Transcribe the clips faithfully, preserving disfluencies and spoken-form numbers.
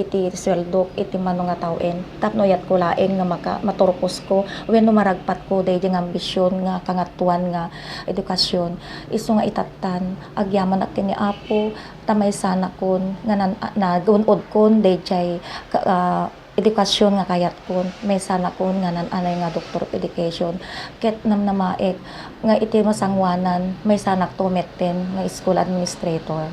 ti sueldok iti mano nga tawen, tapno ayatko laeng nga maka-, maturposko wenno maragpatko daydi nga ambisyon nga kangatoan nga edukasyon. Isu nga itattan, agyamanak ken ni Apo, ta maysanakon nga nan-, nagun-odkon daydiay ka-, ah, edukasyon nga kayatkon, maysanakon nga nan-anay nga Doctor of Education, ket namnamaek nga iti masangoanan, maysanakto metten nga school administrator.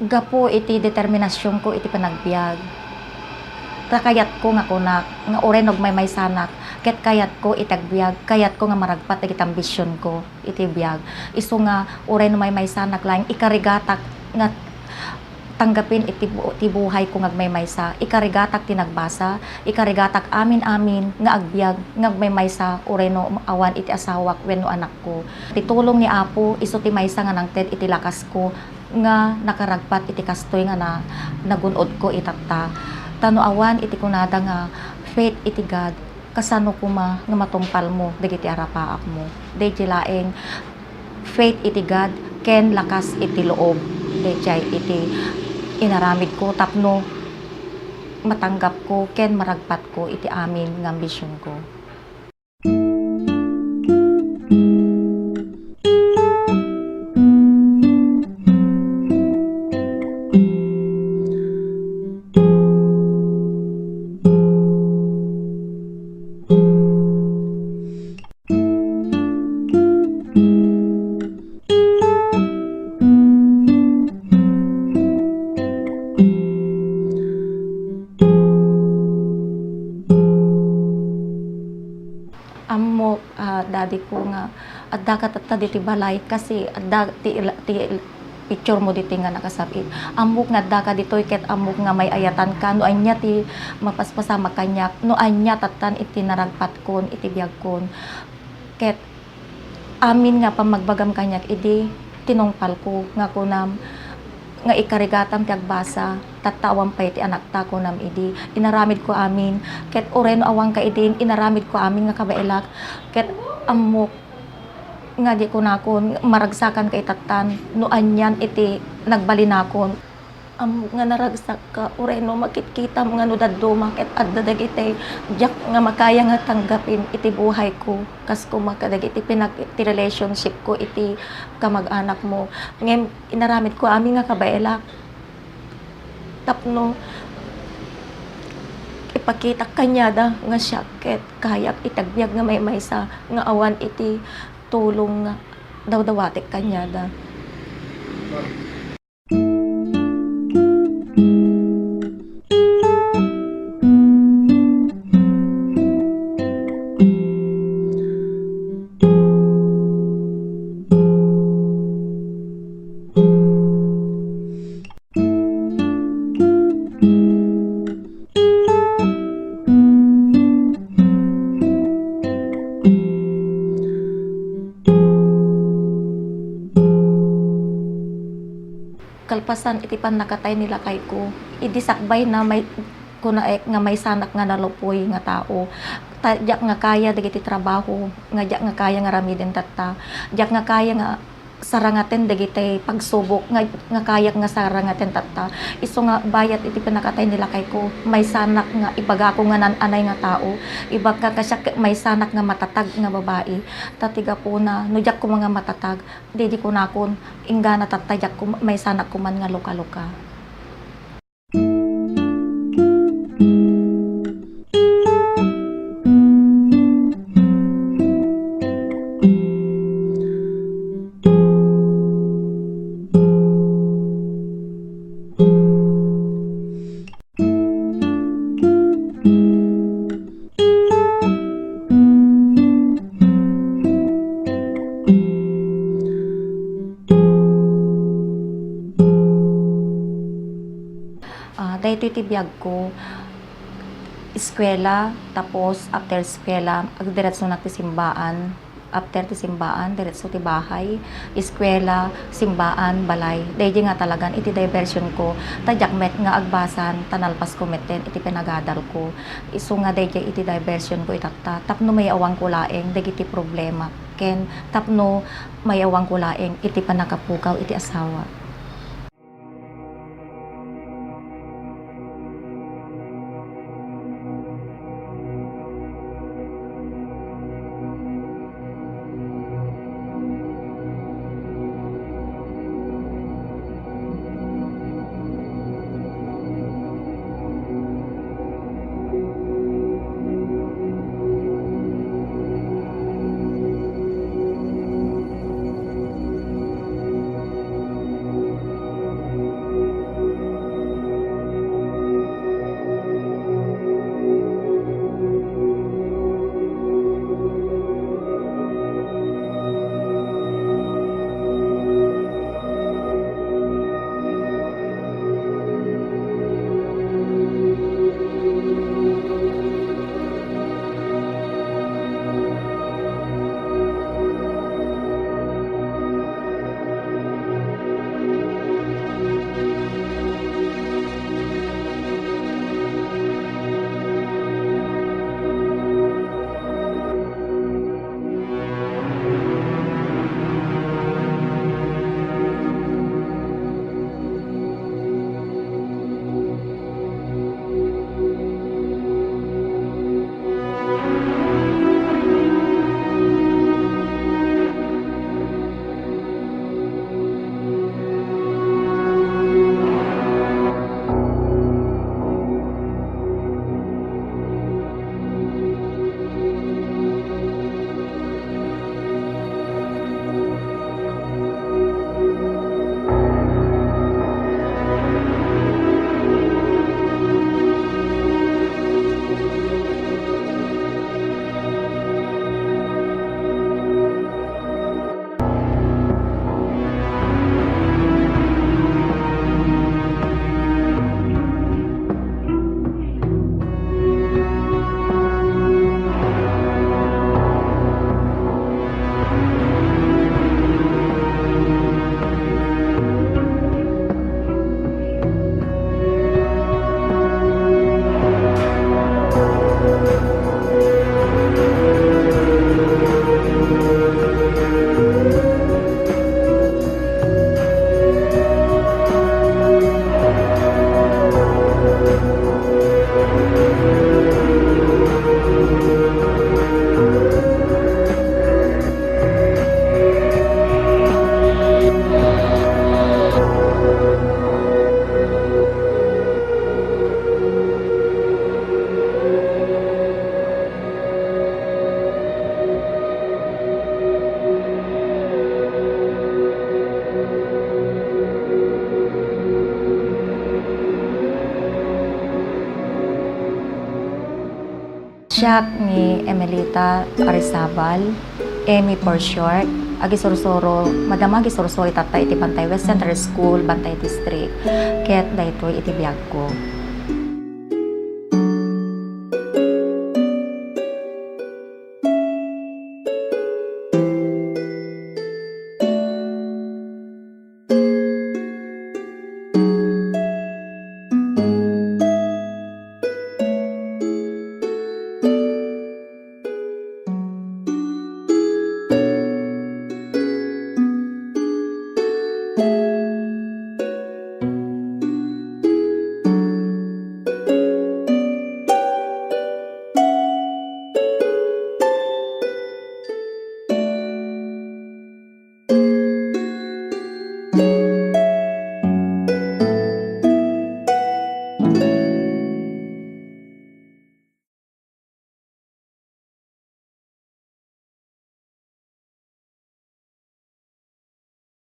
Gapu iti determinasyonko iti panagbiag, ta kayatko nga kunak nga uray no agmaymaysanak, ket kayatko iti agbiag, kayatko nga maragpat dagiti ambisionko iti biag. Isu nga uray no maymaysanak laeng, ikarigatak nga tanggapin iti bu-, ti buhayko nga agmaymaysa. Ikarigatak ti nagbasa, ikarigatak amin-amin nga agbiag nga agmaymaysa uray no awan iti asawak wenno anakko. Ti tulong ni Apo, isu ti maysa nga nangted iti lakasko nga nakaragpat iti kastoy nga na-, nagun-odko itatta. Ta no awan iti kunada nga faith iti God, kasano koma nga matungpalmo dagiti arapaapmo? Daydiay laeng faith iti God ken lakas iti loob. Daydiay iti inaramidko tapno matanggapko ken maragpatko iti amin nga ambisionko. Ammok, ah, daddy ko nga addaka tatta diti balay kasi adda ti, ti picture mo diti nga nakasab-it. Ammok nga addaka ditoy ket ammok nga may-ayatanka no ania ti mapaspasamak kaniak, no ania tattan iti naragpatkon iti biagkon. Ket amin nga pammagbagam kaniak idi tinungpalko nga kunam nga ikarigatam ti agbasa, tatta awan pay ti anakta, kunam idi. Inaramidko amin, ket uray no awanka idin, inaramidko amin nga kabaelak, ket ammok nga di kunakon, maragsakanka itattan, no anian iti nagbalinakon. Ammok nga naragsakka, uray no makitkitam nga no dadduma ket adda dagiti diak nga makaya nga tanggapin iti buhayko, kas koma kadagiti pinag-, ti relationshipko iti kamag-anakmo. Ngem inaramidko amin nga kabaelak tapno ipakitak kaniada nga siak ket kayak iti agbiag nga maymaysa nga awan iti tulong nga dawdawatek kaniada. Kalpasan iti pannakatay ni lakayko, idi sakbayna may-, kunaek nga maysanak nga nalupoy nga tao. Ta diak nga kaya dagiti trabaho nga diak nga kaya nga aramiden tatta. Diak nga kaya nga sarangaten dagiti pagsubok nga, nga kayak nga sarangaten tatta. Isu nga bayat iti pannakatay ni lakayko, maysanak nga ibagako nga nan-anay nga tao. Ibagka kasiak maysanak nga matatag nga babai. Ta ti gapuna, no diak koma nga matatag, di, di kunakon, inggana tatta diak kom-, maysanak koman nga luka-luka. Ah, daytoy ti biagko, eskuela, tapos after eskuela, agdiretsonak ti simbaan. After ti simbaan, diretso ti bahay, eskwela, simbaan, balay. Daydi nga talagan iti diversion ko, ta diak met nga agbasan, ta nalpas ko metten iti pinagadal ko. Isu nga daydi iti diversion ko itatta, tapno mayawanko laeng dagiti problema, ken tapno mayawanko laeng iti pannakapukaw iti asawa. Siak ni Emelita Arizabal, Emi for short, agisursuro, madama agisursuro itatta iti Bantay West Central School, Bantay District, ket daytoy iti biagko.